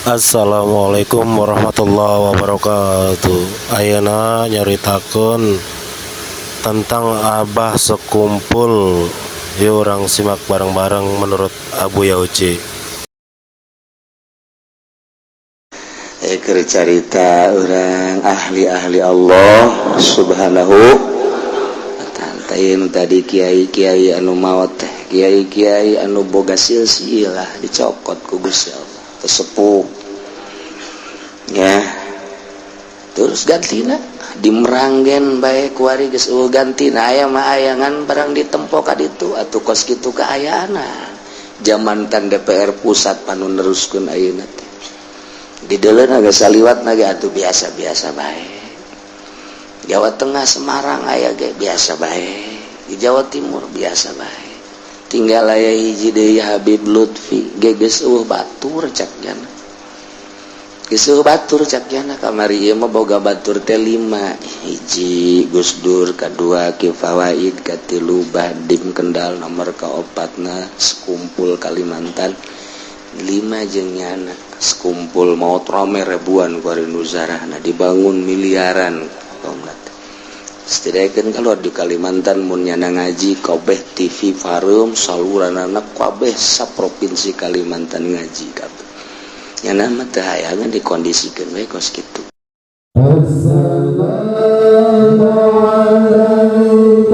Assalamualaikum warahmatullahi wabarakatuh. Ayeuna nyaritakeun tentang Abah Sekumpul. Yuk, urang simak bareng-bareng menurut Abu Yauci. Keur carita urang ahli-ahli Allah Subhanahu wa ta'ala tadi, kiai-kiai anu maot teh, kiai-kiai anu boga silsilah dicokot ku Gusti Allah, sepuh ya, terus gantina di Meranggen bae kuari geus euweuh gantina. Aya mah aya, ngan barang ditempo ka ditu atuh kos kitu kaayaana zaman tan DPR pusat panu neruskeun ayeuna teh di deuleuna geus saliwat ge atuh biasa-biasa bae. Jawa Tengah, Semarang aya ge biasa bae, di Jawa Timur biasa bae. Tinggal aya hiji deui, Habib Lutfi ge geus euweuh batur cak jana, geus euweuh batur cak jana. Kamari ieu mah boga batur teh lima: hiji Gus Dur, kadua Ki Fawaid, katilu Badim Kendal, nomor kaopatna Sekumpul Kalimantan, lima jeung nyana. Sekumpul maot rame ribuan kuari nu zarahna, dibangun miliaran kaumna. Setidaknya kalau di Kalimantan mun nyana ngaji kabeh TV Farum saluran anak kabeh sa provinsi Kalimantan ngaji kabeh. Nyana mah teu hayangan dikondisikeun we kos kitu. السلام عليك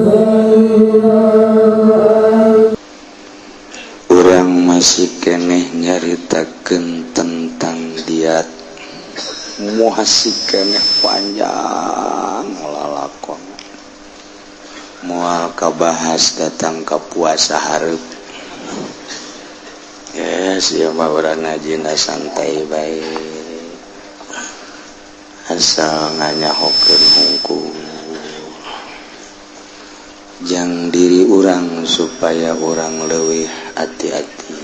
زين. Urang masih keneh nyaritakeun tentang diat, masih keneh panjang lalakon, moal kabahas datang ka puasa hareup. Yes, ya mah urang ngajina santai bae, asal nganyahokeun hungkul jang diri urang supaya urang leuwih hati-hati,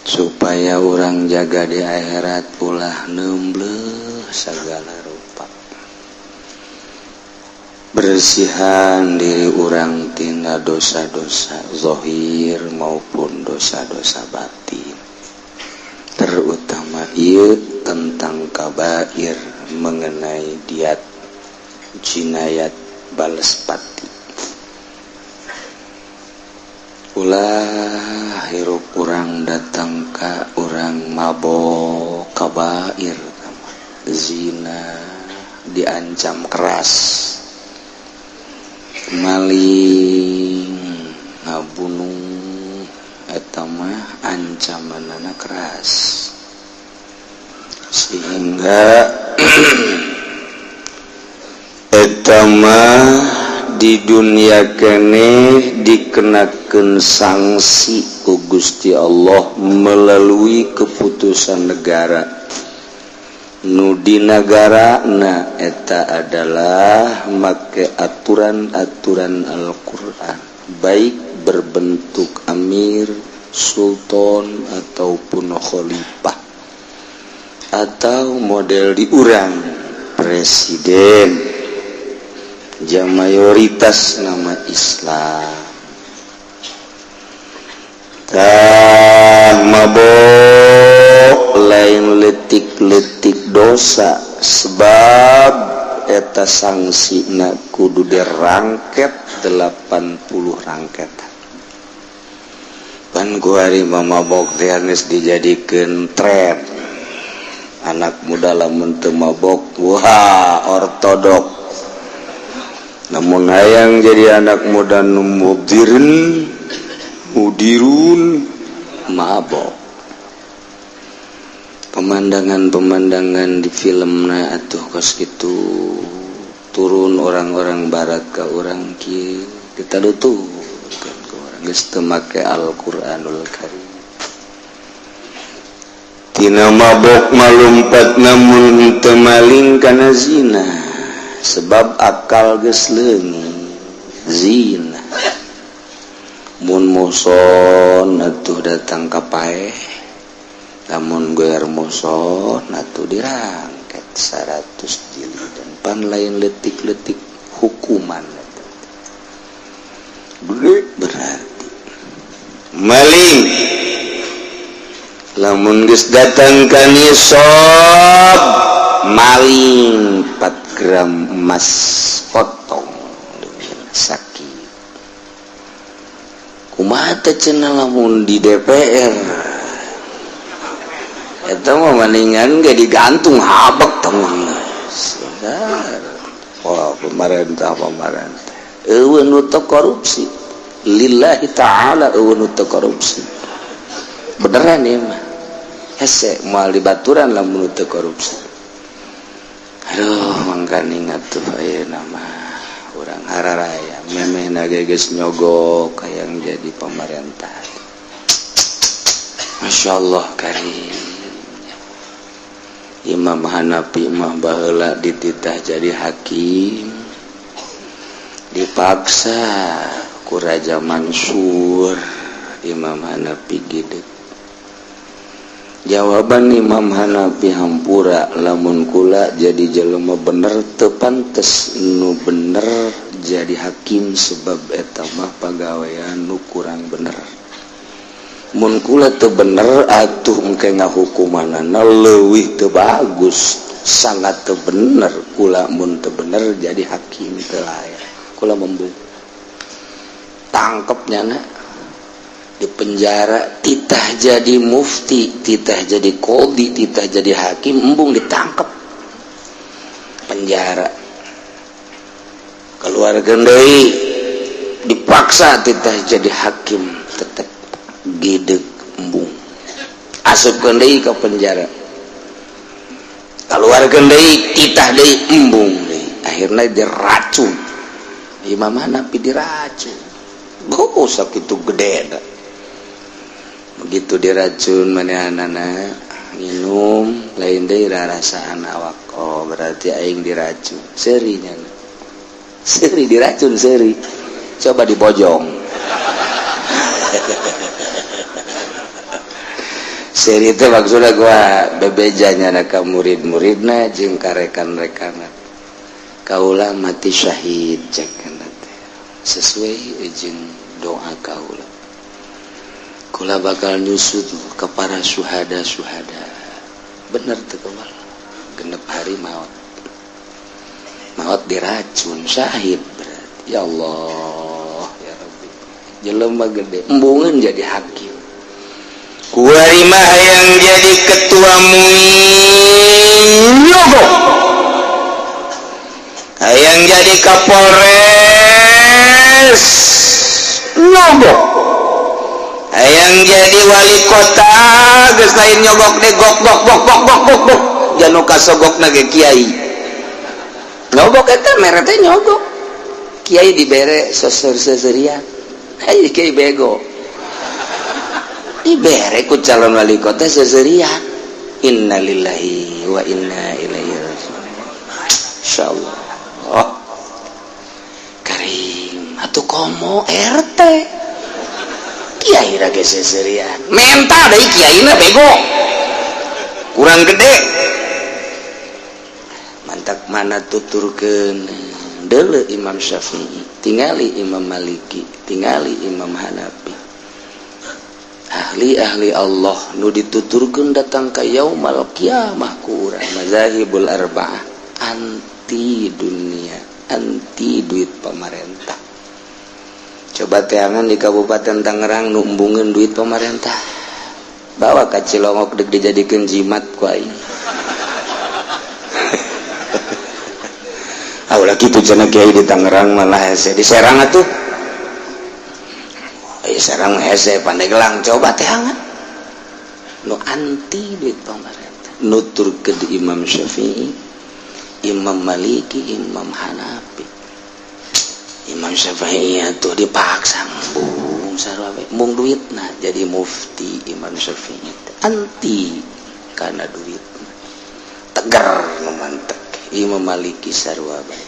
supaya urang jaga di akhirat, ulah nembleh segala rupa. Bersihan diri urang tina dosa-dosa zohir maupun dosa-dosa batin, terutama ieu tentang kabair mengenai diat jinayat bales pati. Ulah hirup urang datang ka urang mabok kabair, zina diancam keras, maling, ngabunuh, eta mah ancamanana keras, sehingga eta mah di dunia keneh dikenakan sanksi ku Gusti Allah melalui keputusan negara. Nu di negara na eta adalah make aturan-aturan Al-Quran, baik berbentuk amir, sultan, ataupun khalifah, atau model di urang presiden jam mayoritas nama Islam. Tah, mabok lain letik-letik dosa, sebab eta sanksi na kudu dirangket 80 rangket. Pan kuari mabok teh dijadikan tren anak muda. Lamun teu mabok, wah, ortodok. Namun hayang jadi anak muda nu mudirin mudirun, mabok. Pemandangan-pemandangan di film na atuh kos gitu, turun orang-orang barat ke orang kieu, kita kan ke orang geus teu make Al-Qur'anul Karim. Tina mabok malumpat, namun teu maling kana zina, sebab akal geus leungit zina. Mun muhson atuh datang ka paeh, lamun goer muhson atuh dirangket 100 jilidan. Pan lain letik-letik hukuman gede. Berarti maling Lamun geus datang ka nisab, maling 4 gram emas potong sakit. Kumaha teh cenah lamun di DPR eta mah mendingan ge digantung habek tong. Wah, pemerintah pemerintah eueuh nu teu korupsi, lillahi ta'ala eueuh nu teu korupsi beneran ya mah hese moal dibaturan lamun teu korupsi. Aduh, mangkaning atuh ayeuna mah urang hararaya memehna ge geus nyogok hayang jadi pemerintah. Masya Allah karim. Imam Hanafi mah baheula dititah jadi hakim, dipaksa ku Raja Mansur. Imam Hanafi gede. Jawaban Imam Hanafi, "Hampura, lamun kula jadi jelema bener teu pantes nu bener jadi hakim, sebab eta mah pagawean nu kurang bener. Mun kula teu bener atuh engke ngahukumanana leuwih teu bagus. Sangat teu bener kula mun teu bener jadi hakim, teu layak kula." Embung, tangkep nyana, di penjara. Titah jadi mufti, titah jadi qodhi, titah jadi hakim, embung, ditangkep, penjara. Keluar deui, dipaksa titah jadi hakim, tetap gideg, embung, asupkeun deui ke penjara. Keluar deui, titah deui, embung deui. Akhirnya diracun. Imam Hanafi diracun. Oh, sakitu gede dah. Begitu diracun, manehna minum, lain deui rarasaan awak. Oh, berarti aing diracun. Seurinya, seuri diracun, seuri. Coba dibojong seuri itu. Maksudnya gua bebejanya ka murid-muridna jeung ka rekan-rekanna, "Kaula mati syahid," cek, "sesuai jeung doa kaula. Kula bakal nyusut ke para suhada-suhada." Bener tuh, kebal 6 hari maut, maut diracun, syahid berarti. Ya Allah ya Rabbi, jelema gede embungan jadi hakim. Kuari mah yang jadi ketua MUI nyogok, hayang jadi Kapolres nyogok, hayang jadi wali kota geus lain nyogok deh, gok gok gok gok gok gok gok janu kasogok ge kiai nyogok. Eta mere teh nyogok, kiai dibere sosor-sosorian. Hayu kiai bego dibere ku calon wali kota seserian. Innalillahi wa inna ilaihi raji'un. Insyaallah. Oh, karim atuh. Komo RT, kiai rage seserian, mental deui kiai na bego kurang gede. Mantak mana tuturkeun deuleu Imam Syafi'i, tingali Imam Maliki, tingali Imam Hanafi, ahli-ahli Allah nu dituturkeun datang ka yaumal kiamah ku urang. Mazahibul arba'ah anti dunia, anti duit pemerintah. Coba teangan di Kabupaten Tangerang nu embungeun duit pemerintah, bawa ka Cilongok, dek dijadikeun jimat ku aing. Ah, ulah kitu cenah, kiai di Tangerang malah hese di Serang atuh. Eh, Serang hese, Pandeglang. Coba teangan nu anti duit pemerintah, nuturkeun di Imam Syafi'i, Imam Maliki, Imam Hanafi. Imam Syafi'i tuh dipaksa, embung, sarua we embung duit. Nah, jadi mufti Imam Syafi'i anti karena duit, tegar nu mantek. Imam Maliki sarua bae,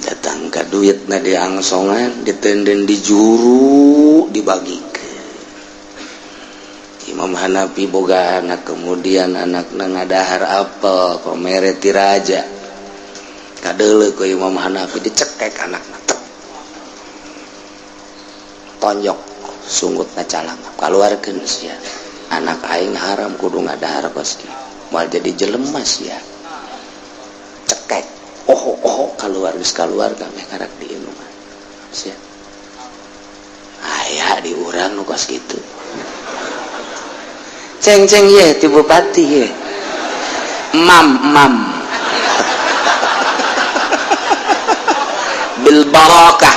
datang ke duit na diangsongan, ditenden di juru, dibagi. Imam Hanafi boga anak, kemudian anak ngadahar apel, pamere ti raja. Kadeuleu ku Imam Hanafi, dicekek anak, tonjok sungutna calang, keluarkeun sia. Anak aing haram kudu ngadahar kos kieu, moal jadi jelema sia. Cekek, oh oh, keluar, geus keluar kabeh karak diinuman sia. Aya di urang nu kos kitu. Ceng ceng ye ti bupati ye, mam mam bil barakah,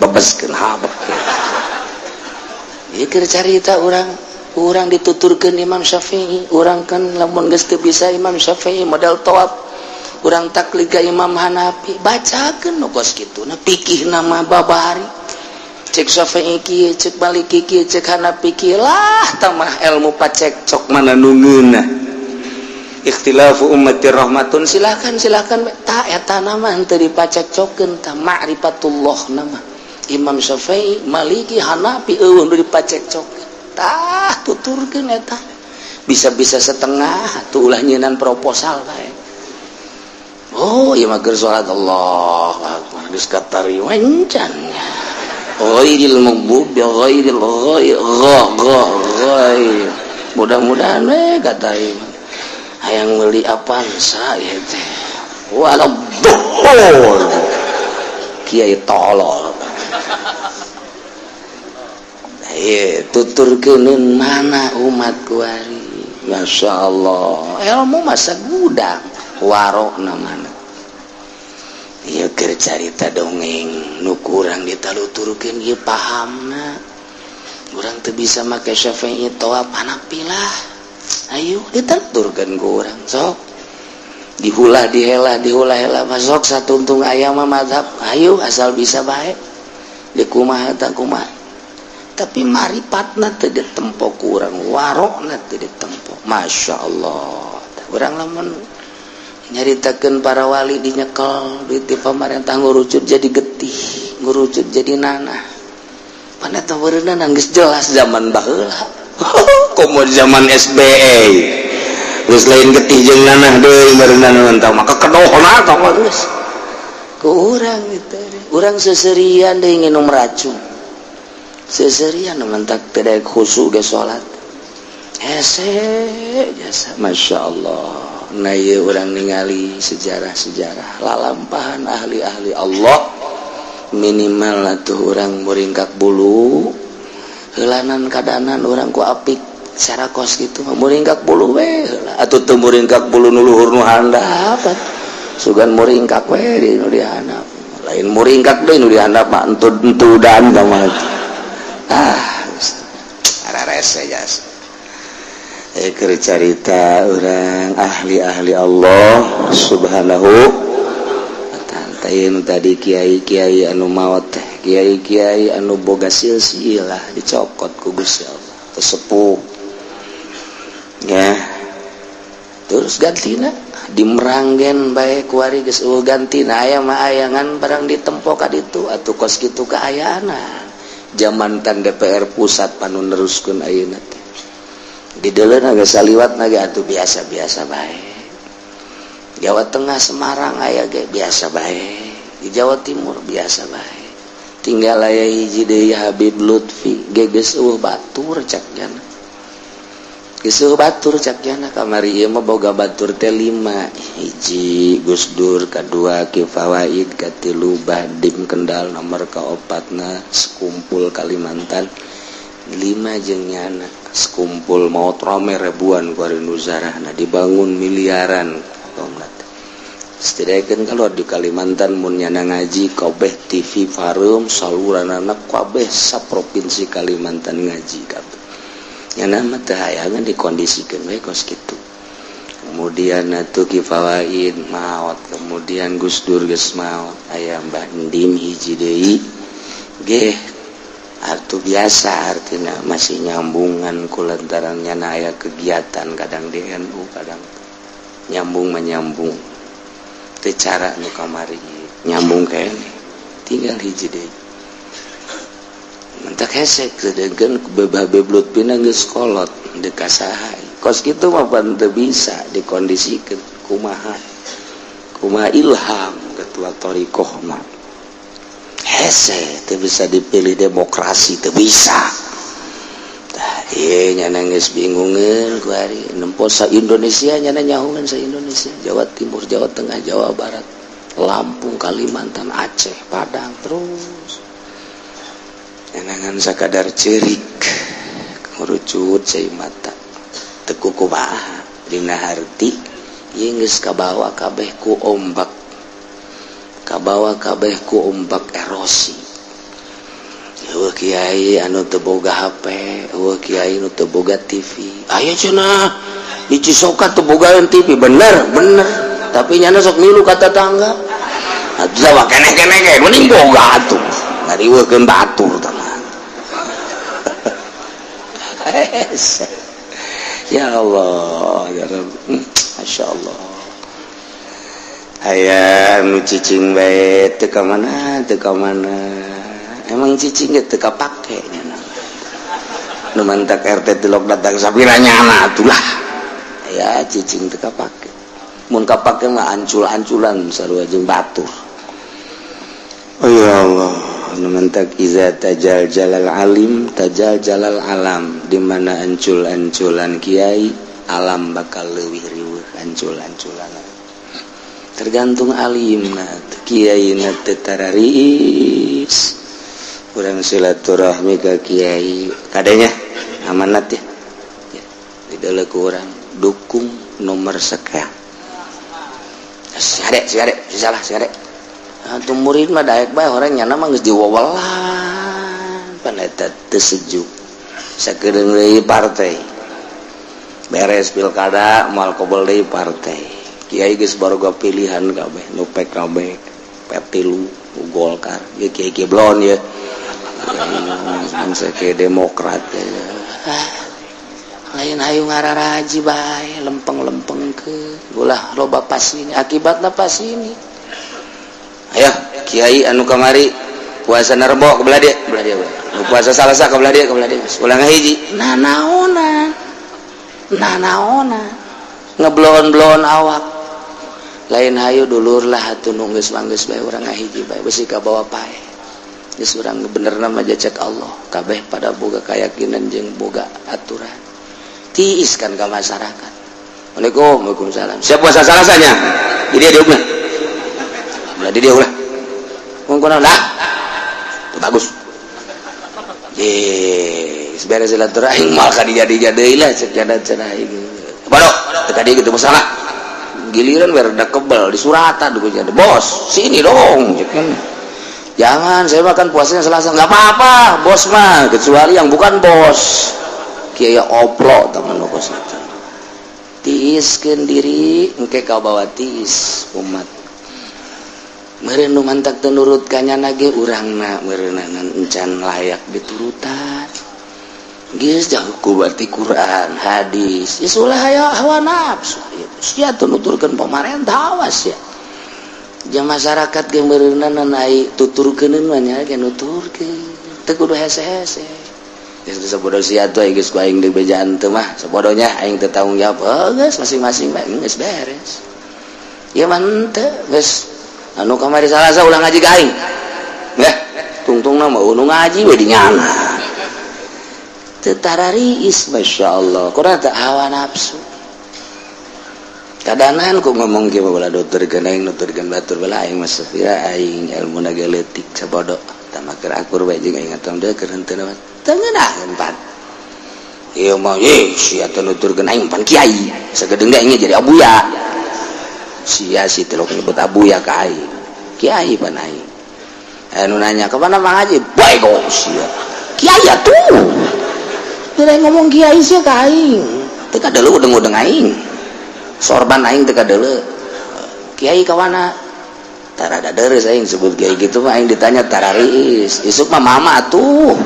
bebeskeun habek. Ieu keur carita urang, urang dituturkeun Imam Syafi'i. Urang kan lamun geus teu bisa Imam Syafi'i model tawaf, urang taklid ka Imam Hanafi. Bacakeun nu kos kitu na, pikih nama babari, cek Syafi'i kieu, cek Maliki kieu, cek Hanafi kieu lah. Tamah ilmu pacekcok mana nu ngeunah. Ikhtilafu ummati rahmatun, silakan silakan. Tak eta nama henteu dipacekcokkeun, tah ma'rifatullah nama Imam Syafi'i, Maliki, Hanafi eueuh nu dipacekcokkeun. Tah tuturkeun eta bisa-bisa setengah tuh, ulah nyieunnan proposal bae. Oh ieu mah keur salat, Allah akbar, geus katarima encan. Ghairil maghdubi ghairil ghair gha gha ghair, mudah-mudahan we katarima. Hayang meuli Avanza ieu teh, waladhdallin, kiai tolol. Ieu tuturkeun mana umat kuari. Masya Allah, ilmu masa gudang warokna mana. Ieu keur carita dongeng nu kurang ditaluturkeun ieu pahamna. Urang teu bisa make Syafi'i, tawaf Hanafi lah. Ayo dituturkeun ku urang, sok dihulah dihelah, dihulah helah, masuk satuntung aya mah mazhab. Ayo asal bisa bae, di kumaha tah kumaha, tapi maripatna teu ditempo ku urang, warokna teu ditempo. Masya Allah, urang lamun nyaritakeun para wali dinyekel duit di pamarentah, ngurucut jadi getih, ngurucut jadi nanah. Mana tah geus jelas zaman baheula, komo zaman SBY geus lain getih jeung nanah deui meureunna tah, maka kedohna tah geus ku urang itu. Urang seserian deui nginum racun, seserian mentak teu daek khusyuk ge salat hese jasa. Masya Allah. Nah, ieu urang ningali sejarah-sejarah lalampahan ahli-ahli Allah, minimal atuh urang muringkak bulu heulanan kadanan urang ku apik secara kos gitu, muringkak bulu we heula atuh. Teu muringkak bulu nu luhur, nu handap sugan muringkak we di nu dihandap, lain muringkak deui nu dihandap mah, entud-entudan mah. Ah, rese jasa. Keur carita urang ahli-ahli Allah Subhanahu wa ta'ala tadi, kiai-kiai anu maot teh, kiai-kiai anu boga silsilah dicokot ku Gusti Allah, tesepuh ya, terus gantina di Meranggen bae kuari geus eueuh gantina. Aya mah ayangan barang ditempo ka ditu atuh, kos kitu kaayaan zaman tan DPR pusat panu neruskeun ayeuna teh. Di deuleu geus saliwat ge atuh biasa-biasa bae. Jawa Tengah, Semarang aya ge biasa bae, di Jawa Timur biasa bae. Tinggal aya hiji deui, Habib Lutfi ge geus eueuh batur cak jana, geus eueuh batur cak jana. Kamari ieu mah boga batur teh lima: hiji Gus Dur, kadua Ki Fawaid, katilu Badim Kendal, nomor kaopatna Sekumpul Kalimantan, lima jeung nyana. Sekumpul maot rame ribuan kuari nu zarahna, dibangun miliaran. Setidaknya kalau di Kalimantan mun nyana ngaji kabeh TV Farum saluran anak kabeh sa provinsi Kalimantan ngaji kabeh. Nyana mah teu hayangan dikondisikeun we kos kitu. Kemudian atuh Ki Fawaid maot, kemudian Gus Dur geus maot, aya Mbah Ndim hiji deui ge atuh biasa, artinya masih nyambungan ku lantaran nyana aya kegiatan kadang di NU, kadang nyambung menyambung teu cara nu kamari nyambung kene. Tinggal hiji deui mentak hesek, sedengkeun Habib Lutfi geus kolot deuk saha. Kos kitu mah pan teu bisa dikondisikeun. Kumaha kumaha ilham ketua thoriqoh mah hese, teu bisa dipilih demokrasi, teu bisa. Iya, nyana geus bingungeun ku ari nempo sa Indonesia, nyana nyahoan sa Indonesia, Jawa Timur, Jawa Tengah, Jawa Barat, Lampung, Kalimantan, Aceh, Padang, terus ngan sakadar cerik ngurucut cai mata teu kumaha dina harti ieu geus kabawa kabeh ku ombak, kabawa kabeh ku ombak erosi. Euweuh kiai anu teu boga HP, euweuh kiai anu teu boga TV. Aya cenah di Cisoka teu bogaan TV, bener bener, tapi nyana sok milu ka tetangga. Atuh mah keneh-keneh ge mending boga atuh. Ngariweuhkeun batur teman. Ya Allah, ya Rabb. Masya Allah. Aya nu cicing bae teu ka mana, teu ka mana. Emang cicing ge teu kapake nya. Nu mantak RT tilok datang sapira nyana atulah. Aya cicing teu kapake. Mun kapake mah ancul-anculan sarua jeung batur. Oh ya Allah, nu mantak iza tajaljalal alim tajaljalal alam, di mana ancul-anculan kiai, alam bakal leuwih riweuh ancul-anculan. Tergantung alimna, kiai na teu tararis. Urang silaturahmi ka kiai, kadenya amanat ya. Ya, dideuleu ku urang dukung nomor sekian. Si ade, si ade, si salah, si ade. Atuh murid mah daek bae orang nyana mah geus diwawelan. Pan eta teu sejuk. Sakedeung deui partai. Beres pilkada moal kobel deui partai. Kiai geus baroga pilihan kabeh, nu PKB, P3, nu Golkar, ya kiai kiai blon ya. Bangsa kiai Demokrat ya. Ah, lain hayu ngararaji bae, lempeng-lempeng ke ulah loba pas ini, akibatna pas ini. Ayo kiai anu kamari puasa Rebo ke belah dia, belah dia. Nu puasa Salasa ke belah dia, ke belah dia. Ulah ngahiji. Nah naonan. Nah naonan. Ngeblon-blon awak. Lain hayu dulur lah atuh nu geus manggeus bae urang ngahiji bae besi ka bawa pae. Geus urang bener nama cek Allah, kabeh pada boga keyakinan jeung boga aturan. Tiis kan ka masyarakat. Waalaikumsalam, waalaikumsalam. Siap puasa Salasanya? Jadi dia ulah. Belah dia ulah. Mungkin lah. Itu bagus. Yes, beres silaturahim moal ka dia deui lah cek jada cenah aing. Bodoh, teu ka dieu gitu masalah. Giliran rada kebel di suratan bos, sini dong cek kan. Jangan, saya makan puasanya Selasa. Nggak apa-apa, bos mah, kecuali yang bukan bos. Kiai oplo teman nu kos itu. Tiiskeun diri, engke kau bawa tiis umat. Meureun nu mantak teu nurut ka nyana ge urangna meureunna encan layak diturutan. Geus jauh ku berarti Quran, hadis. Geus ulah aya hawa nafsu. Sia teu nuturkeun pamarentah awas ya. Jang masyarakat ge meureunna ai tuturkeuneun mah nya ge nuturkeun. Teu kudu hese-hese. Geus sabodo sia tuh geus ku aing dibejaan teu mah sabodonya aing teu tanggung jawab. Oh, geus masing-masing bae geus beres. Ieu mah henteu geus anu kamari Salasa ulah ngaji ka aing. Nggeh, tungtungna mah nu ngaji we di nyana. Teu tarariis masyaallah. Kurang teu hawa nafsu. Kadanan ku ngomong kieu mah ulah nuturkeun aing nuturkeun batur bala aing mah sapira aing ilmuna ge leutik sabodo. Tah keur akur bae jeung aing atuh deui keur henteu mah teu ngeunaheun pan. Ieu mah ye sia teh nuturkeun aing pan kiai. Sagedeung ge aing jadi abuya. Sia si tilok nyebut abuya ka aing. Kiai pan aing. Anu nanya kemana Mang Haji? Bae go sia. Kiai atuh. Teu ngomong kiai sia ka aing. Teu kadeuleu udeng-udeng aing. Sorban aing teu kadeuleu. Kiai kawana? Tarada deres aing sebut kiai gitu mah aing ditanya tarariis. Isuk mah mama atuh.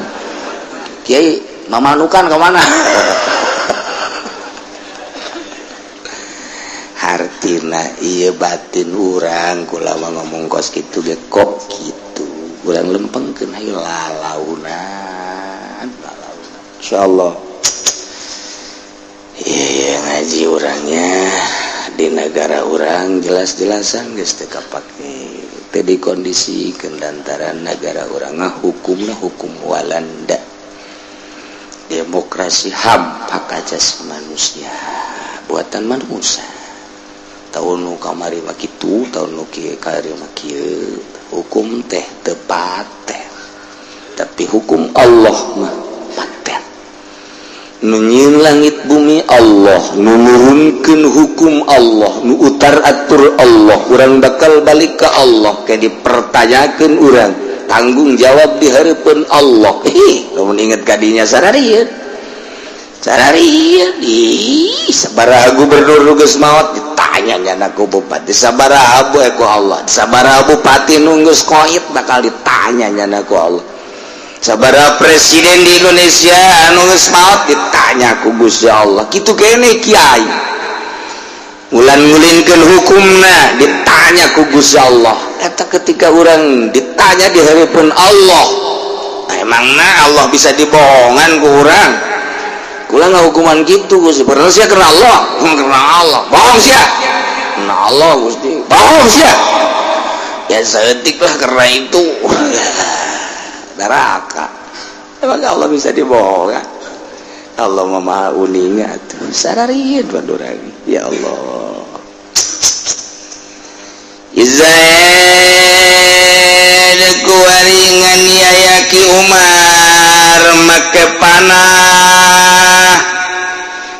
Kiai mamanukan kemana? Hartina ieu batin urang kula mah ngomong kos kitu ge kok kitu. Urang lempengkeun hayu lalaunan, lalaunan. Insyaallah. Iya ngaji urangnya di negara urang jelas-jelasan geus teu kapake. Teu dikondisikeun lantaran negara urang mah hukumna hukum Walanda. Di Demokrasi HAM, hak asasi manusia, buatan manusia. Tahun nu kamari mah kitu, tahun nu kieu kamari mah kieu. Hukum teh tepat teh, tapi hukum Allah mah paten. Nu nyieun langit bumi Allah, nu nurunkeun hukum Allah, nu utar atur Allah. Urang bakal balik ke Allah, kayak dipertanyakeun urang, tanggung jawab di hareupeun Allah. Ih, lamun inget kadinya sararieun. Sararieun, ih, sabaraha gubernur nu geus maot ditanya nyana ku bupati, sabaraha bu ku Allah, sabaraha bupati nu geus koit bakal ditanya nyana ku Allah. Sabaraha presiden di Indonesia anu geus maot ditanya ku Gusti Allah. Kitu kene kiai. Ngulan-ngulinkeun hukumna ditanya ku Gusti Allah. Eta ketika orang ditanya di hareupeun Allah, emangna Allah bisa dibohongan ku urang? Kula ngahukuman gitu Gusti, bener sia karena Allah, karena Allah. Bohong sia. Karena Allah Gusti. Bohong sia. Ya saeutik lah karena itu. Neraka. Emang Allah bisa dibohongan? Allah mah maha uninga tuh. Sararieun urang. Ya Allah. Zaid kuaringan ya Ki Umar make panah,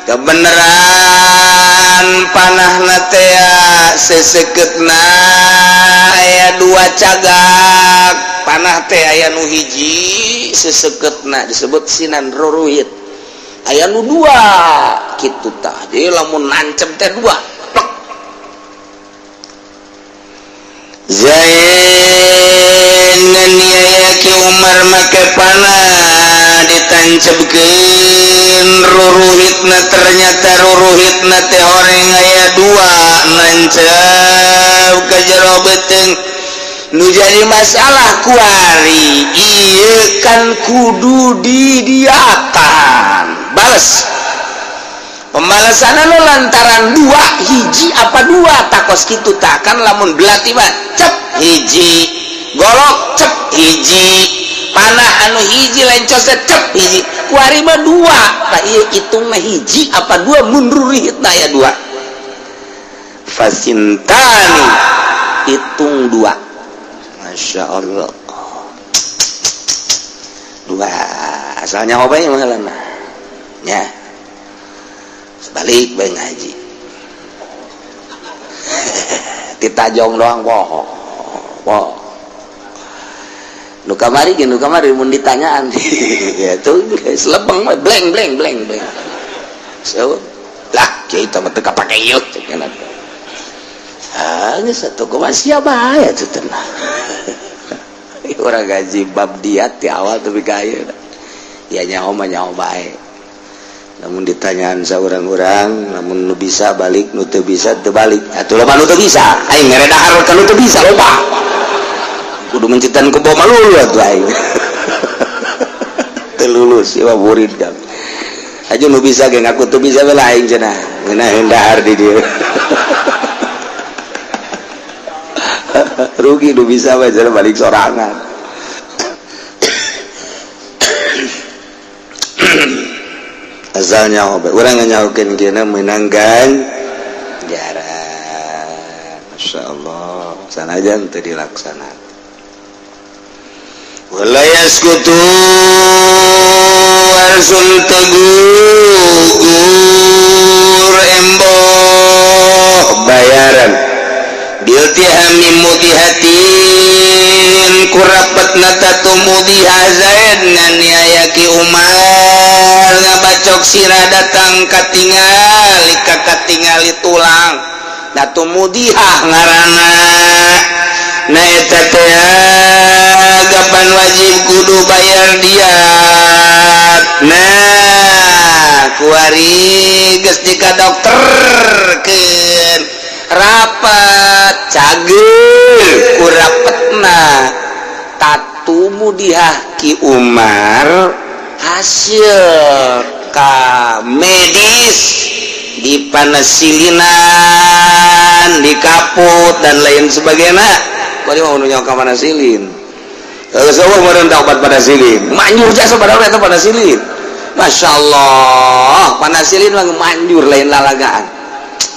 kebenaran panah tea seseketna aya dua cagak. Panah teh aya nu hiji seseketna disebut sinan ruruhit, aya nu dua kitu tah. Jadi lamun nancep teh dua plek. Zain nganiaya Ki Umar make panah ditancapkeun ruruhitna, ternyata ruruhitna teh horeng aya dua nancep ka jero beuteung. Nu jadi masalah kuari ieu kan kudu didiakan bales pembalasan anu lantaran dua hiji apa dua takos kitu takkan lamun belati mah cep hiji, golok cep hiji, panah anu hiji lencosnya cep hiji, kuari mah dua. Tah ieu hitungna hiji apa dua mun rurihitna aya dua. Fasintani hitung dua. Masya Allah, dua asalnya apa yang mahalana ya sebalik bae ngaji ditajong doang poho poho nu kamari ge nu kamari mun ditanyaan ya tuh geus lebeng we bleng bleng bleng bleng. So lah kieu teh mah teu kapake ieu cek nya. Ah geus atuh kumaha sia bae atuh tenang. Urang gaji bab diat di awal tapi ka ayeuna ya nyaho mah nyaho bae. Namun ditanyaan saurang-urang, namun nu bisa balik, nu teu bisa teu balik. Atuh loba nu teu bisa aing mere dahar ka nu teu bisa loba. Kudu mencitan ku bawa lulu atuh aing. Teu lulus ieu mah murid kan. Aja nu bisa ge ngaku teu bisa we aing cenah. Ngeunaheun dahar di dieu. Rugi nu bisa we cenah balik sorangan. Asal nyaho bae urang nyahokeun kieu meunang ganjaran. Masyaallah sanajan teu dilaksanakeun. Wala yaskutu arsul tegugur emboh bayaran biltihami mudihatin kurapatna tatumudiha Zaid nganiaya Ki Umar ngabacok sirah datang katingali kakatingali tulang datumudiha ngaranna. Na eta teh gapan wajib kudu bayar diat. Nah kuari geus dika dokterkeun rapat cager kurapetna tatumudiha Ki Umar hasil ka medis di panesilinan dikaput dan lain sebagainya. Bari mah nu nyaho ka panasilin. Geus eueuh meureun obat panasilin. Manjur jasa padahal eta panasilin. Masya Allah, panasilin mah manjur, lain lalagaan.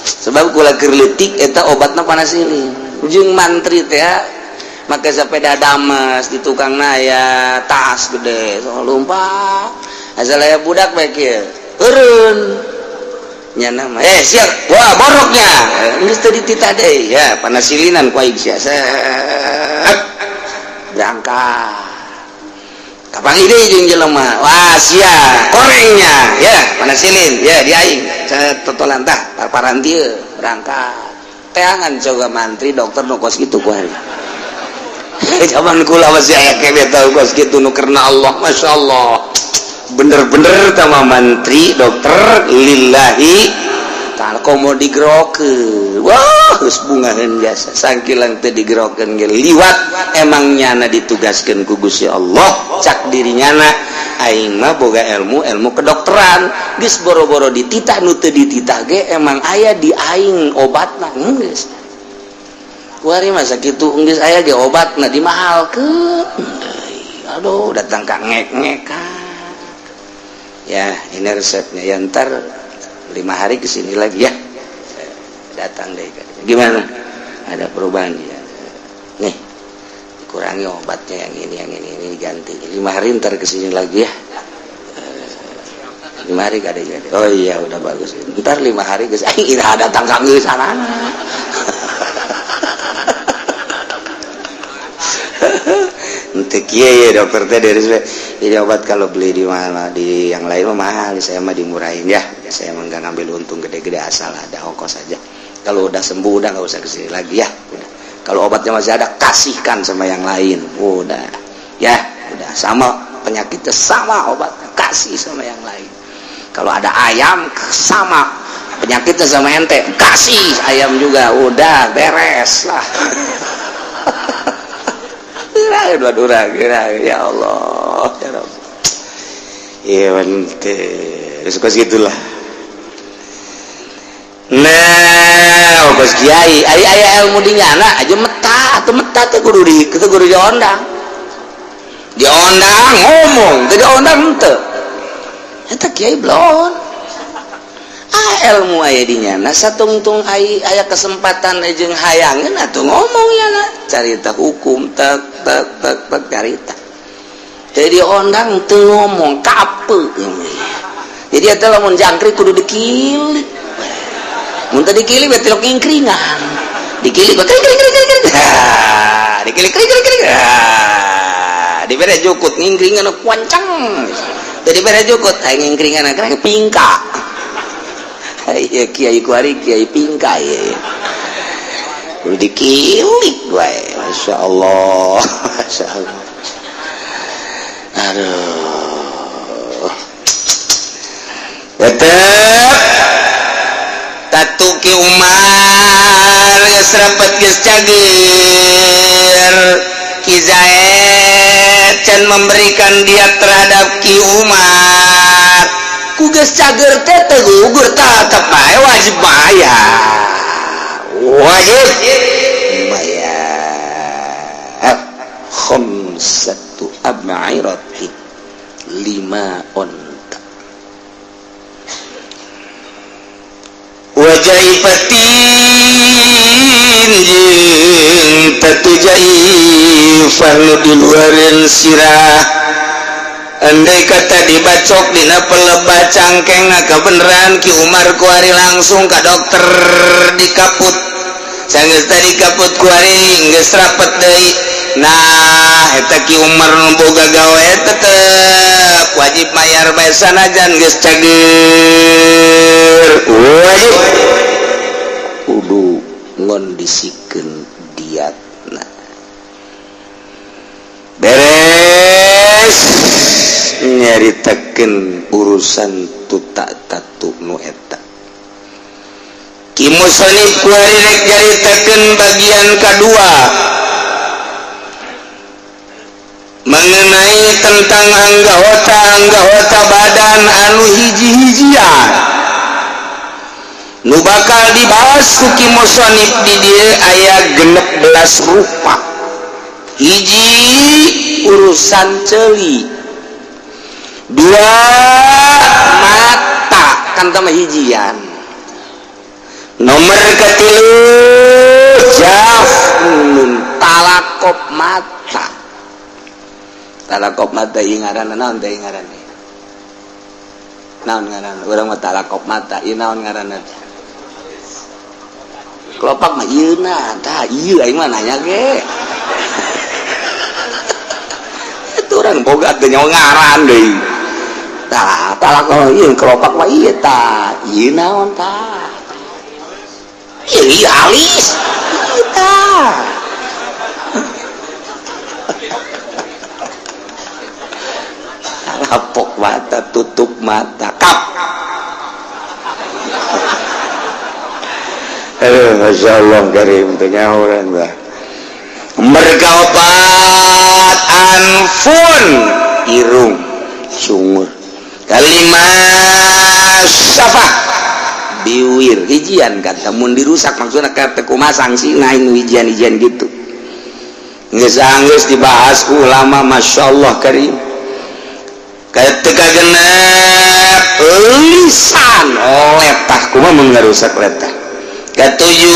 Sebab kula keur leutik eta obatna panasilin. Jeung mantri teh make sepeda damas di tukang naya tas gede so lumpat asal aya budak bae kieu eureun nya nama siap wah boroknya geus teu dititah deui ya panasilinan ku aing sia set berangkat kapanggih deui jeung jelema wah sia korengnya ya panasilin ya di aing set totolan tah parparan dieu berangkat teangan coba mantri dokter nu kos kitu ku hari zaman kula masih aya keneh tau kos kitu nu karena Allah. Masya Allah, bener-bener sama mantri dokter lillahi ta'ala. Komo digerokeun wah geus bungaheun jasa sangkilang teu digerokeun ge liwat emang nyana ditugaskeun ku Gusti Allah. Cak diri nyana aing mah boga ilmu ilmu kedokteran geus boro-boro dititah nu teu dititah ge emang aya di aing obatna geus kuari masa kitu geus aya ge obatna dimahalkeun. Aduh, datang ka ngek-ngekan ya ini resepnya ya ntar 5 hari kesini lagi ya. Datang deh, gimana, ada perubahan ya? Nih dikurangi obatnya yang ini diganti. 5 hari ntar kesini lagi ya. 5 hari gak ada jadi. Oh iya, udah bagus. Ntar 5 hari ke sini datang ke sana. Untuk kieu ya dokter teh dari ini obat kalau beli di mana di yang lain mah mahal, saya mah dimurahin ya. Saya mah nggak ngambil untung gede-gede, asal ada ongkos saja. Kalau udah sembuh udah nggak usah kesini lagi ya. Udah. Kalau obatnya masih ada kasihkan sama yang lain. Udah ya, udah sama penyakitnya sama obatnya kasih sama yang lain. Kalau ada ayam sama penyakitnya sama ente kasih ayam juga, udah beres lah. Ya Allah ya Rabb. Iya suka segitulah. Nah, kos kiai ari aya ilmu di nyana aja meta atau meta teh kudu di teh kudu diondang. Diondang ngomong, teu diondang henteu. Eta kiai blon. Ah, ilmu aya di nyana satungtung ai aya kesempatan jeung hayangeun atuh ngomong nyana carita hukum tek tek tek tek carita. Teu diondang teu ngomong kape. Jadi eta lamun jangkrik kudu dikilik. Mun teu dikilik berarti lo ngingkringan. Dikilik kring kring kring kring. Dikilik kring kring kring. Dibere jukut ngingkringan kuancang. Teu dibere jukut aya ngingkringan kring pingka. Iya kiai kuari kiai pingka ya. Kudu dikilik wae. Masya Allah. Masya Allah. Aduh. Tetep tatu Ki Umar geus rapet geus cager. Ki Zaid can memberikan diat terhadap Ki Umar. Ku geus cager teh teu gugur, tetep bae wajib bayar. Wajib bayar. Khamsatu ab'iratin, 5 onta. Wajaifatin jeung tatu jaifah nu diluareun sirah. Andai kata dibacok dina pelebah cangkeng kebeneran Ki Umar kuari langsung ka dokter dikaput. Sanggeus tadi kaput kuari geus rapet deui. Nah, eta Ki Umar nu boga gawe tetep wajib mayar bae sanajan geus cager. Wajib kudu ngondisikeun diatna. Beres nyaritakeun urusan tutak tatu nu eta. Ki musonif kuari rek nyaritakeun bagian kedua mengenai tentang anggota-anggota badan anu hiji-hijian nu bakal dibahas ku Ki musonif di dieu aya 16 rupa. Hiji urusan ceuli, dua kan tama hijian. Nomor ketilu jafnun talakop mata. Talakop mata ieu ngaranna naon teh ngaranna? Naon ngaranna? Urang mah talakop mata, ieu naon ngaranna? Kelopak mah ieu na, tah ieu aing mah nanya ge. Itu urang boga teh nyawa ngaran deui. Tah, talakop ieu kelopak mah ieu tah, ieu naon tah? Ieu alis. Ieu tah. Talapok mata, tutup mata, kap. Aduh, Masya Allah karim teu nyahoran bah. Merga opat anfun irung sungur. Kalima syafah biwir hijian kata mun dirusak maksudna kata kumaha sangsina hijian-hijian gitu. Geus anggeus dibahas ku ulama Masya Allah karim. Ketika genep lisan letah kumaha mun ngarusak letah. Ketujuh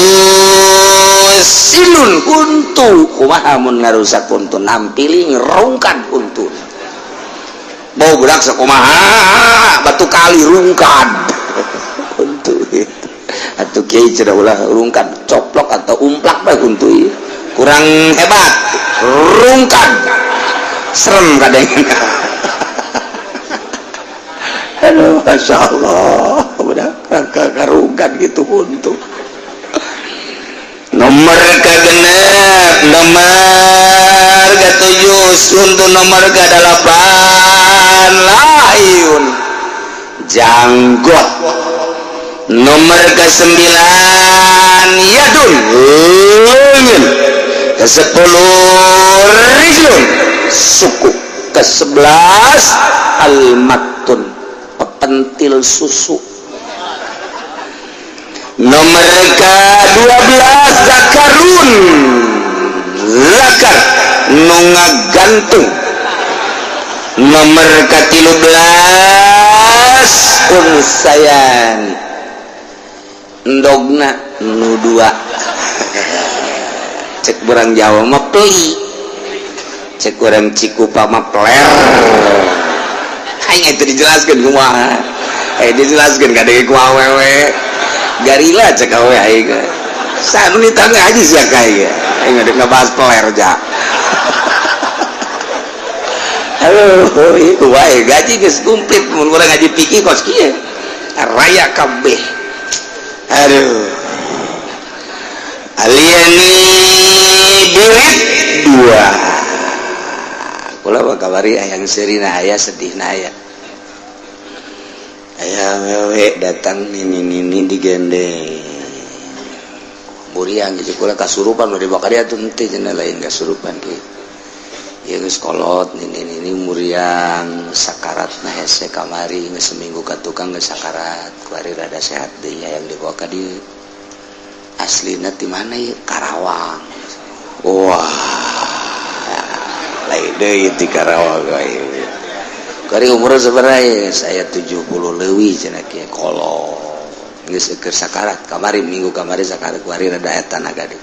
silun kuntu kumaha mun ngarusak kuntu nampili ngerungkan kuntu. Bau gerak sakumaha batu kali rungkad kuntu itu. Atuh kiai cenah ulah rungkad coplok atau umplak bae kuntu ieu. Kurang hebat rungkad serem kadang. Aduh, Masya Allah, udah rungkad gitu kuntu. Nomor kegenep, nomor ketujuh, untuk nomor kedelapan, layun janggot. Nomor kesembilan, yadun leungeun. Kesepuluh, rijlun suku. Kesebelas, almatun pepentil susu. Nomor ke-12 zakarun zakar nu ngagantung. Nomor ke-13 unsayan endogna nu dua. Cek urang Jawa mah peli, cek urang Cikupa mah peler. Aing itu dijelaskeun kumaha? Dijelaskeun kadenge kumaha wewe. Garila cek awe aing. Sanu ditanya aja sia ka ieu. Aing udah ngebahas peler ja. Aduh, ieu wae gaji geus komplit mun urang ngaji fikih kos kieu. Raya kabeh. Aduh. Aliani birit dua. Kula mah kabari hayang seurina aya sedihna aya. Aya wewe datang nini-nini digendeng. Muriang gitu kula kasurupan nu dibawa ka dia tuh henteu cenah lain kasurupan kieu. Ieu geus kolot nini-nini muriang sakaratna hese kamari geus seminggu ka tukang geus sakarat kuari rada sehat deui hayang dibawa ka dieu. Aslina ti mana ieu? Karawang. Wah, lain deui ti Karawang we. Kari umur sebenarnya saya 70 leuwih cenah kieu kolot. Geus keur sakarat kamari minggu kamari sakarat kuari rada eta naga deui.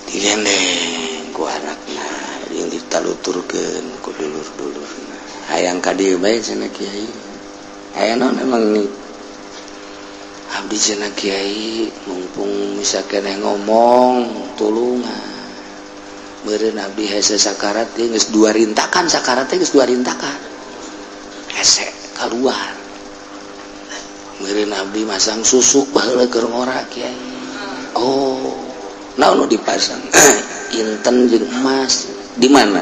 Digendeng ku anakna jeung ditaluturkeun ku dulur-dulurna. Hayang ka dieu bae cenah kiai. Hayang naon emang nih? Abdi cenah kiai mumpung bisa keneh ngomong tulungan. Meureun abdi hese sakarat ieu geus dua rintakan sakarat teh geus dua rintakan. Hese kaluar. Meureun abdi masang susuk baheula keur ngora kiai. Oh, naon nu dipasang? Inten jeung emas. Di mana?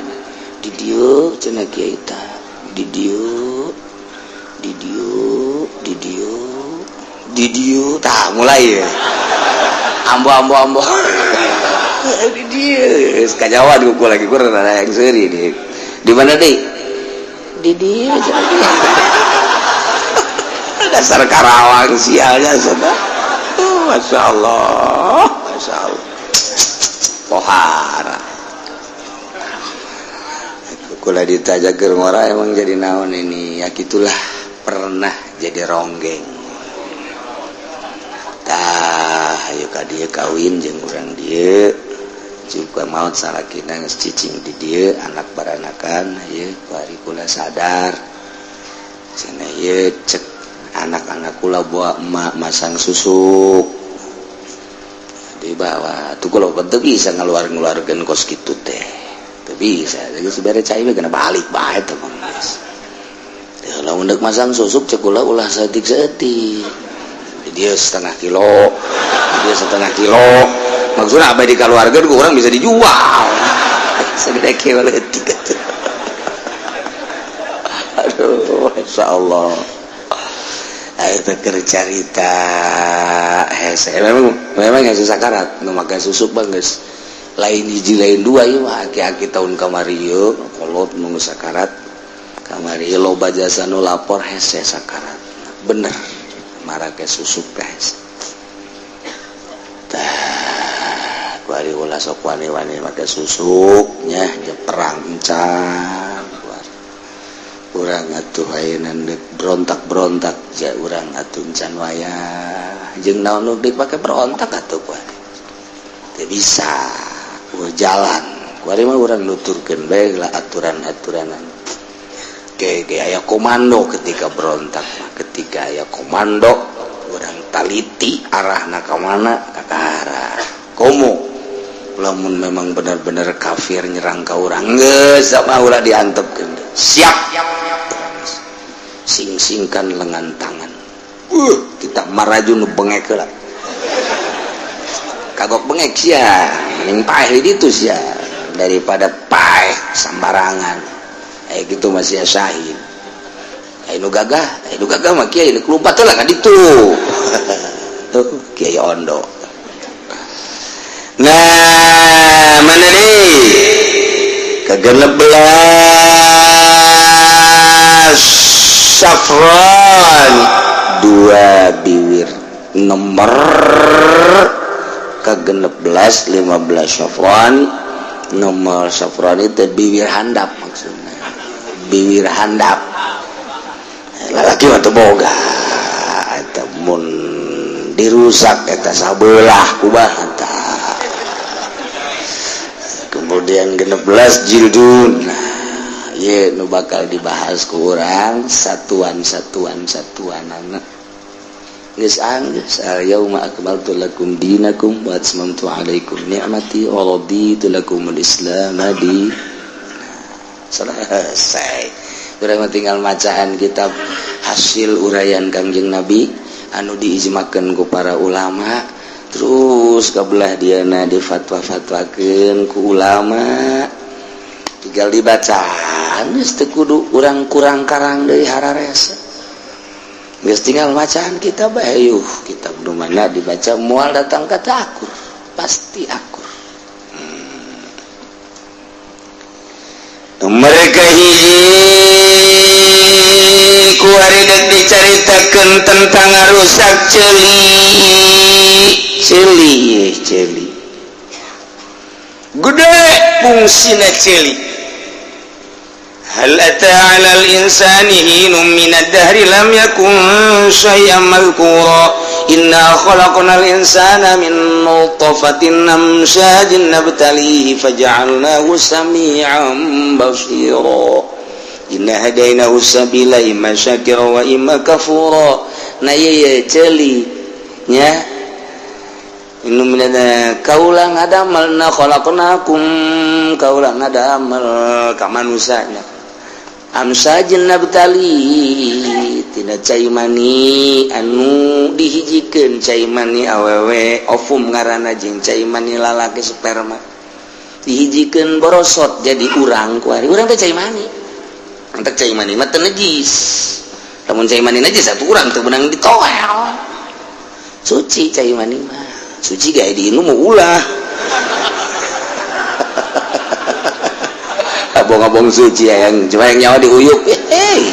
Di dieu cenah kiai tah. Di dieu, di dieu, di dieu, di dieu tah mulai ya. Ambo ambo ambo. Di dieu kajawan ku lagi kurang ada yang seuri di. Di mana deui? Di dieu cenah kiai. Dasar Karawang sialnya sudah. Masya Allah, Masya Allah. Pohara. Kula ditajak keur ngora emang jadi naon ini ya gitulah. Pernah jadi ronggeng. Tah, ayo ka dieu kawin jeung urang dieu. Juga maut salakina geus cicing di dieu, anak baranakan ieu kuari kula sadar. Cenah ieu cek anak-anak kula bawa emak masang susuk. Dibawa tuh kalau teu bisa ngaluar-ngaluarkeun kos kitu teh. Teu bisa, geus bere cai we kena balik bae teh mah geus. Lamun deuk masang susuk cek kula ulah saeutik-saeutik. Dia setengah kilo, dia setengah kilo. Maksudnya apa dikaluarkeun ku urang bisa dijual. Segede kieu leutik atuh. Aduh, masyaallah. Ayo teh keur carita hese. Memang memang hese sakarat nu make susuk mah geus lain hiji lain dua ieu mah aki-aki tahun kamari ieu kolot nu sakarat. Kamari loba jasa nu lapor hese sakarat. Bener marake susuk teh hese. Tah, kuari ulah sok wani-wani make susuk nya jeung perang encan kuari. Urang atuh ayeuna deuk berontak-berontak ja urang atuh encan wayah. Jeung naon nu deuk pake berontak atuh kuari. Teu bisa, eueuh jalan. Kuari mah urang nuturkeun bae lah aturan-aturanan. Ge aya komando ketika berontak mah, ketika aya komando urang taliti arahna ka mana kakara. Komo lamun memang benar-benar kafir nyerang ka urang geus sama ulah diantepkeun. Siap. Sing-singkan lengan tangan. Kita maraju nu bengek heula. Kagok bengek sia, mending paeh di ditu sia daripada paeh sambarangan. Gitu masih syahid. Nu gagah mah kiai deuk lumpat heula ka ditu. Tuh Kiai Ondo. Nah, mana deui? Ke-16 Safran dua biwir nomor ke-16 15 Safran nomor Safran itu biwir handap, maksudnya biwir handap lalaki mah teu boga eta mun dirusak eta sabelah kumaha tah. Kemudian 16 jildun. Nah, ye nu bakal dibahas ku urang satuan-satuan satuanana. Geus anggeus al-yauma akmaltu lakum dinakum wa atmamtu alaikum ni'mati wa raditu lakumul islam di. Selesai. Urang mah tinggal macaan kitab hasil uraian Kangjeng Nabi anu diijmakeun ku para ulama, terus kabelah diana difatwa-fatwakeun ku ulama, tinggal dibaca geus teu kudu urang kurang karang deui hararese. Geus tinggal macaan kitab bae yuh, kitab nu mana dibaca moal datang kata akur, pasti akur. Mereka hiji kuari dek dicaritakeun tentang ngarusak ceuli. Ceuli, ceuli. Gede fungsina ceuli. Hal ata 'alal insani hinum minad dahri lam yakun syai'an madhkura. Inna khalaqnal insana min nutfatin amshajin nabtalihi faja'alnahu sami'an basira. Inna hadainahu sabila imma syakira wa imma kafura. Nah ieu ceuli nya inu minana kaula ngadamel na khalaqnakum kaula ngadamel ka manusanya amsajin nabtali tina cai mani anu dihijikeun cai mani awewe ovum ngaranna jeung cai mani lalaki sperma dihijikeun borosot jadi urang kuari urang teh cai mani entek cai mani mah teu najis lamun cai mani najis atuh urang teu beunang ditoel suci cai mani mah suci gae diinum ulah abong-abong suci yang cuma yang nyawa diuyuk hei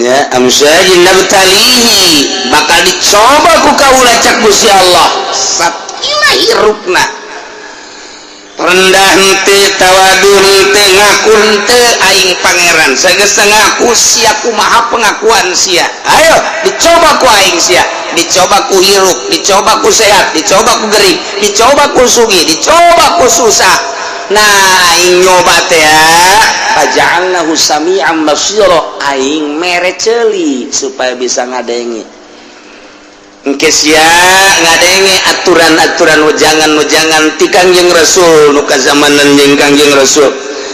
ya amsajin nabtalihi bakal dicoba ku kaula cak Gusti Allah sakilah hirupna Rendah henteu, tawadu henteu, ngaku henteu aing pangeran. Sageus ngaku sia kumaha pengakuan sia? Ayo dicoba ku aing sia. Dicoba ku hirup, dicoba ku sehat, dicoba ku gering, dicoba ku sugih, dicoba ku susah. Nah, aing nyoba teh faja'alnahu sami'an basira, aing mere ceuli supaya bisa ngadenge. Engke sia ngadenge aturan-aturan, wejangan-wejangan ti Kangjeng Rasul nu kazamanan jeung Kangjeng Rasul,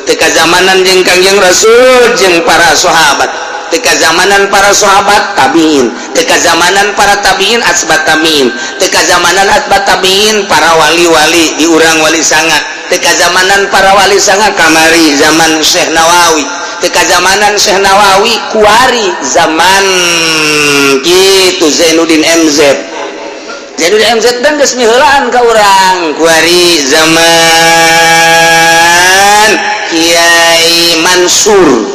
teu kazamanan jeung Kangjeng Rasul jeung para sahabat, teu kazamanan para sahabat tabiin, teu kazamanan para tabiin asbat tabiin, teu kazamanan asbat tabiin para wali-wali di urang Wali Sanga, teu kazamanan para Wali Sanga kamari zaman Syekh Nawawi, teu kazamanan Syekh Nawawi kuari zaman gitu Zainuddin MZ. Zainuddin MZ dan geus miheulaan ka urang kuari zaman Kiai Mansur,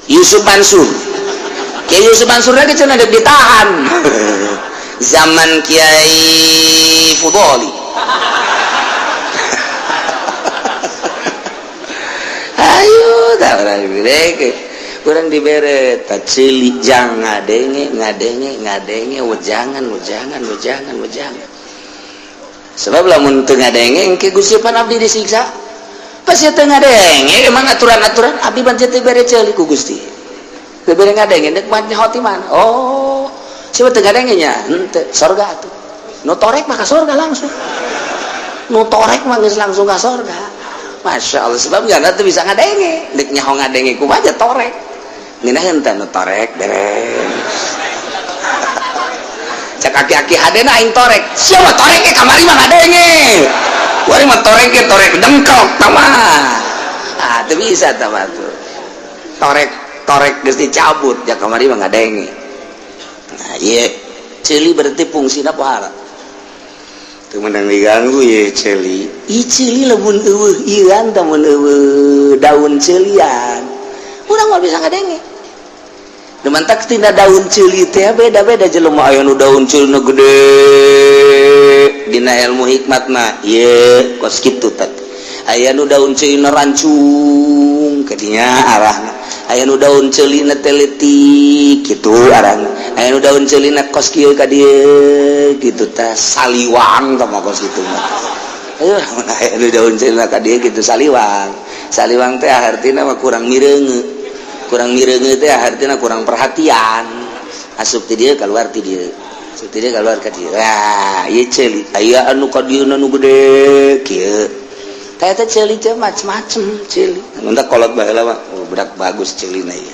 Yusuf Mansur. Kiai Yusuf Mansur lagi cenah dek ditahan zaman Kiai Fudoli. Ayo tak orang kurang dibere tak ceuli jang ngadenge ngadenge ngadenge wejangan wejangan wejangan wejangan. Sebab lamun teu ngadenge engke Gusti pan abdi disiksa. Pas teu ngadenge emang aturan-aturan abdi ban teu bere ceuli ku Gusti. Teu bere ngadenge deuk mah nyaho ti mana? Oh, siapa teu ngadenge nya? Henteu, sorga atuh. Nu torek mah ka sorga langsung. Nu torek mah geus langsung ka sorga. Masya Allah, sebab nggak tuh bisa ngadenge, dek nyaho ngadenge ku aja torek. Ngeunaheun teh nu torek beres. Cek aki-aki hadena aing torek. Siapa torek ke kamari mah ngadenge. Kuari mah torek ke torek dengkok tama. Ah, teu bisa tama tuh. Torek torek geus dicabut ya kamari mah ngadenge. Nah, ieu ceuli berarti fungsina pohara. Teu meunang diganggu ye ceuli. Ih ceuli lamun eueuh ieuan tah mun eueuh daun ceulian. Urang mah bisa ngadenge. Nu mantak tina daun ceuli teh beda-beda jelema, aya nu daun ceulina gede dina ilmu hikmat mah ieu kos kitu tah. Aya nu daun ceulina rancung kadinya arahna. Aya nu daun ceulina teh leutik kitu arahna. Aya nu daun ceulina kos kieu ka dieu kitu tah, saliwang tah mah kos kitu mah. Ayo aya nu daun ceulina ka dieu kitu saliwang. Saliwang teh artina mah kurang mireunge. Kurang mireunge teh artina kurang perhatian. Asup ti dieu keluar ti dieu. Asup ti dieu keluar ka dieu. Wah, ieu ceuli. Aya anu ka dieu nu gede kieu. Tah eta ceuli teh macem-macem ceuli. Mun kolot baheula mah, oh, budak bagus ceulina ieu.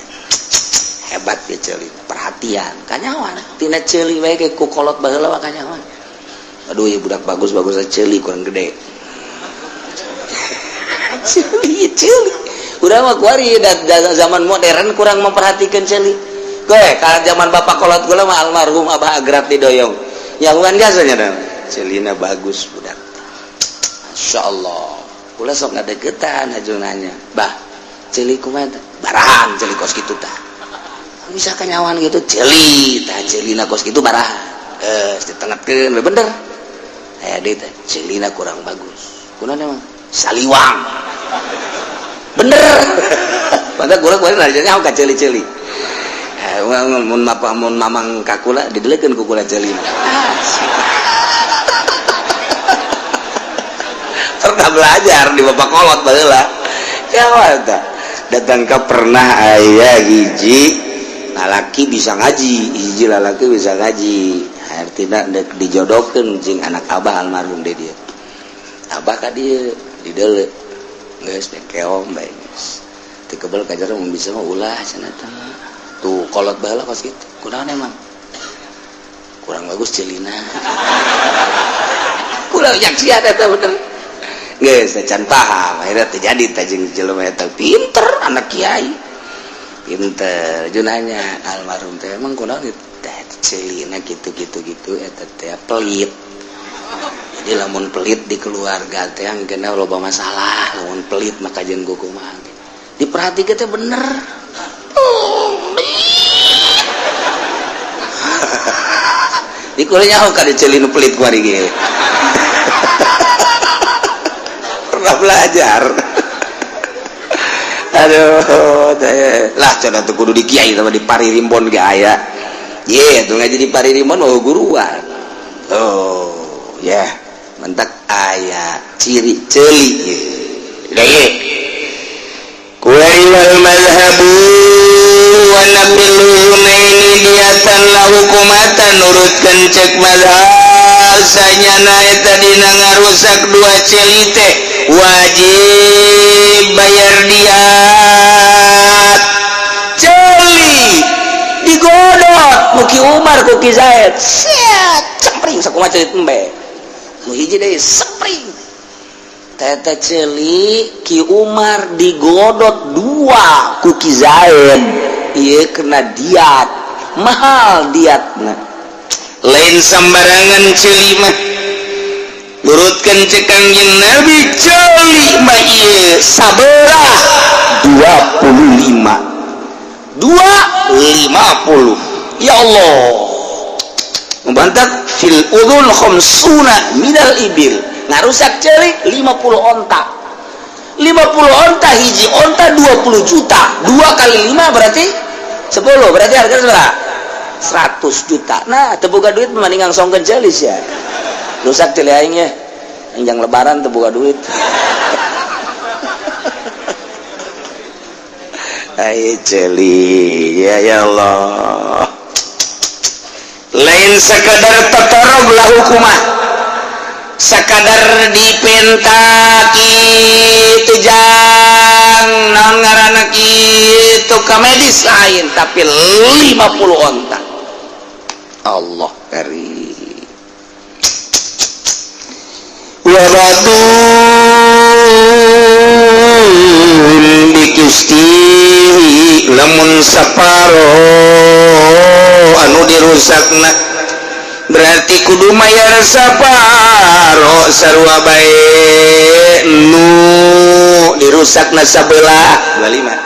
Hebat ya ceuli, perhatian. Kanyawan tina ceuli wae ge ku kolot baheula mah kanyawan. Aduh ieu budak bagus-bagus ceuli kurang gede. Ceuli ceuli. Urang mah kuari zaman modern kurang memperhatikan ceuli. Kowe kalau zaman bapak kolot gula mah almarhum Abah Agrab didoyong. Nyahuan biasanya dah. Ceulina bagus budak. Masya Allah. Kula sok ngadeukeutan haju nanya. Bah, ceuli kumaha teh? Barahan ceuli kos kitu tah. Bisa kanyawan gitu ceuli tah, ceulina kos kitu barahan. Geus ditengetkeun we bener. Aya deui teh ceulina kurang bagus. Kunaon emang? Saliwang. Bener. Padahal kula kuari nanya ka ceuli-ceuli. Mun mapa mun mamang ka kula didelekeun ku kula ceulina. Pernah belajar di bapak kolot baheula. Ya tah. Datang ke pernah aya hiji lalaki bisa ngaji, hiji lalaki bisa ngaji. Artina deuk dijodohkeun jeung anak abah almarhum deui dieu. Abah ka dieu dideuleu. Geus dek keong bae geus. Teu kebel ka jero mun bisa mah ulah cenah teh. Tuh kolot baheula kos kitu. Kunaon emang? Kurang bagus ceulina. Kula nyaksian eta bener. Geus can paham, akhirnya terjadi teh jeung jelema eta pinter anak kiai. Pinter junanya almarhum teh emang kunaon teh ceulina gitu-gitu gitu eta teh pelit. Jadi lamun pelit di keluarga teh anggeuna loba masalah, lamun pelit maka jeung kumaha. Diperhatikeun teh bener. Di kula nyaho ka ceuli nu pelit kuari ge. pernah belajar. Aduh, lah cenah teu kudu di kiai sama di Paririmbon ge aya. Ye, tuh ngaji di Paririmbon oh guruan. Oh, ya, yeah. Mentak aya ciri ceuli ye. Ye. Kuari wal mazhabu wa nabil hunaini diatan la hukumatan nurutkeun cek mazhab sanyana eta dina ngarusak dua ceuli teh wajib bayar diat. Ceuli digodot ku Ki Umar ku Ki Zaid, set cempring sakumaha ceuli embe nu hiji deui sempring teta ceuli Ki Umar digodot dua ku Ki Zaid, ieu kena diat, mahal diatna. Lain sembarangan ceuli mah. Nurutkeun cek Kangjeng Nabi ceuli mah ieu sabelah 25 250. Ya Allah, membantak fil udhun khamsuna minal ibil, ngarusak ceuli 50 onta, 50 onta, hiji onta 20 juta, 2 kali 5 berarti 10, berarti harga berapa? 100 juta. Nah, teu boga duit mending ngangsongkeun ceuli sia. Rusak ceuli aing nya. Yang lebaran teu boga duit. Ai ceuli, ya ya Allah. Lain sekadar tetorog lah hukumah. Sekadar dipenta kitu jang naon ngaranna kitu ka medis lain, tapi 50 onta. Allah karim. Wa batun bikistihi lamun saparo anu dirusakna berarti kudu mayar saparo sarua bae nu dirusakna sabelah 25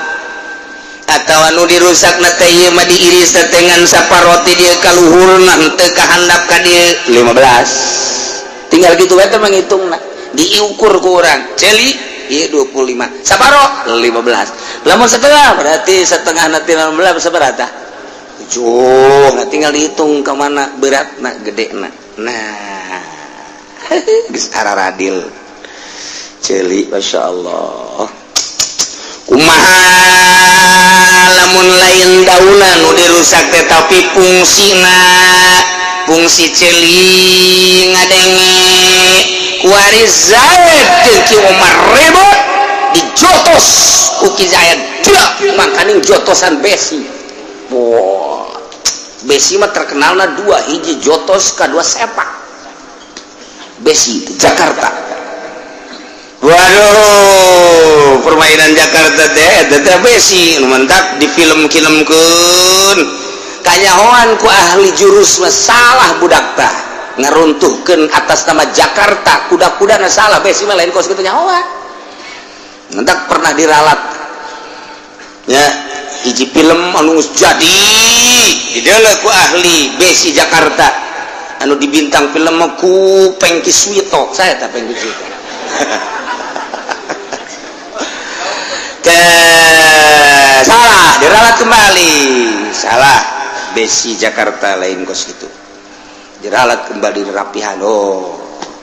atau anu dirusakna teh ieu mah diiris teh ngan saparo ti dieu ka luhurna henteu ka handap ka dieu 15. Tinggal gitu bae teh mangitungna, diukur ku urang ceuli ieu 25 saparo 15, lamun setengah berarti setengah nanti 16 sabaraha tah 7. Nah, tinggal dihitung ke mana beratna gedena. Nah, geus araradil ceuli Masya Allah. Kumaha lamun lain daunan nu dirusak teh tapi fungsina fungsi ceuli ngadenge kuari Zaid jeung Ki Umar ribut dijotos ku Ki Zaid makaning jotosan besi. Wah, besi mah terkenalna dua, hiji jotos kadua sepak besi Jakarta. Waduh, permainan Jakarta teh teh besi nu mentak di film-filmkeun kanyahoan ku ahli jurus mah salah budak tah ngaruntuhkeun atas nama Jakarta kuda-kudana salah, besi mah lain kos kitu nyahoan. Mentak pernah diralat ya hiji film anu geus jadi dideuleu ku ahli besi Jakarta anu dibintang film mah ku Pengki Suwito, saya tah Pengki Suwito. Salah, diralat kembali, salah besi Jakarta lain kos gitu, diralat kembali dirapihan. Oh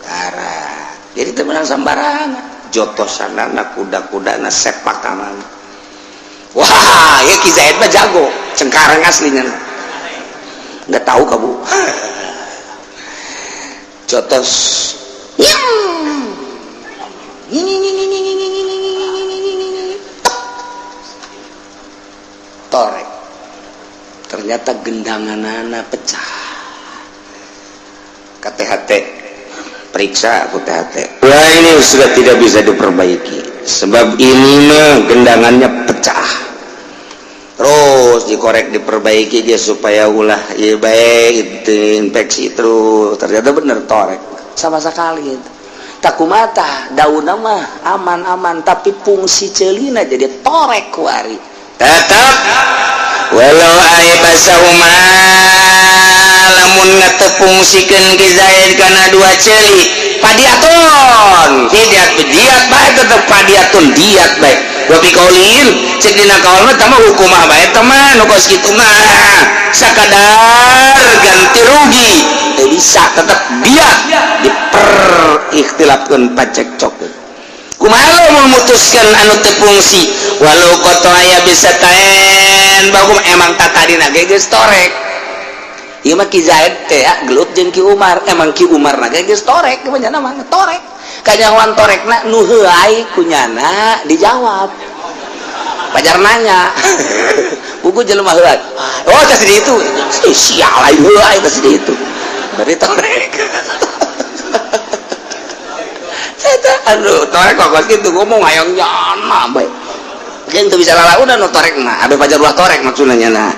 kara jadi temenan sembarangan jotosanana kuda-kudana sepak kanan. Wah ya Ki Zaid mah jago cengkareng aslinya, nggak tahu kamu jotos ini torek, ternyata gendangan anak pecah. KTHT periksa aku THT, wah ini sudah tidak bisa diperbaiki sebab ini mah gendangannya pecah. Terus dikorek diperbaiki dia supaya ulah ya baik itu infeksi terus, ternyata bener torek sama sekali itu. Takumata daun mah aman-aman tapi fungsi celina jadi torek kuari tetap walau ai basahuma lamun ngatepungsikeun Ki Zaid kana dua ceuli padiatun diat diat bae tetep padiatun diat bae wa bi qaulin cek dina kaul mah tah hukumah bae tah mah nu kos kitu mah sakadar ganti rugi teu bisa tetep diat diperikhtilafkeun pacekcok. Kumaha memutuskan anu teu fungsi walau koto aya bisa taen bagum emang tatadina ge geus torek. Ieu mah Ki Zaid teh gelut jeung Ki Umar, emang Ki Umar na ge geus torek kunyana mah torek. Kanyahoan torekna nu heuay kunyana dijawab. Pajar nanya. Buku jelema heuay. Oh tas di itu. Ih sial aing heuay tas di itu. Berarti torek. Aduh, torek kok kos kitu ngomong hayang nyana bae. Jeung teu bisa lalaunan nu torek mah, abe pajar ulah torek maksudna nyana.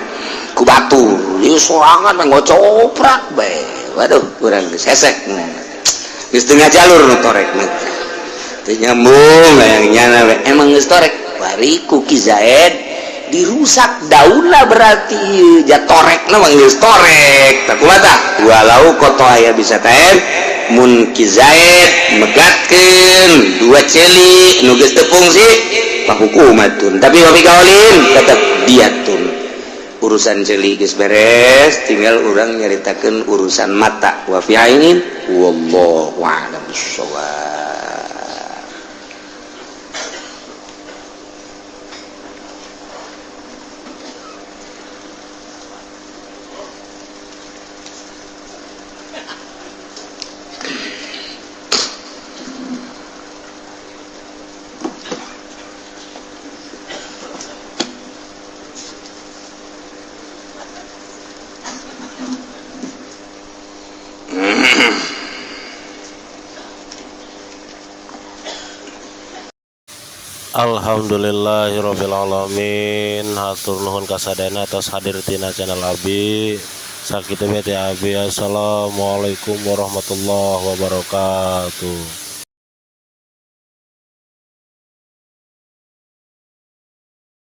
Ku batur, ieu sorangan mah ngocoprak bae. Waduh, urang geus hesek. Geus tengah jalur nu torek mah. Teu nyambung hayang nyana bae. Emang geus torek, bari ku Ki Zaid dirusak daunna berarti ieu ja torekna mah geus torek. Tah kumaha tah? Walau koto aya bisa taen mun Ki Zaid megatkeun dua ceuli nu geus teu fungsi pahukumatun, tapi wa biqaulin tetep diatun. Urusan ceuli geus beres, tinggal urang nyaritakeun urusan mata wa fi ainin wallahu a'lam bissawab. Alhamdulillahirabbil alamin. Hatur nuhun kasadayana atas hadir tina channel Abi. Sakitu we teh Abi. Assalamualaikum warahmatullahi wabarakatuh.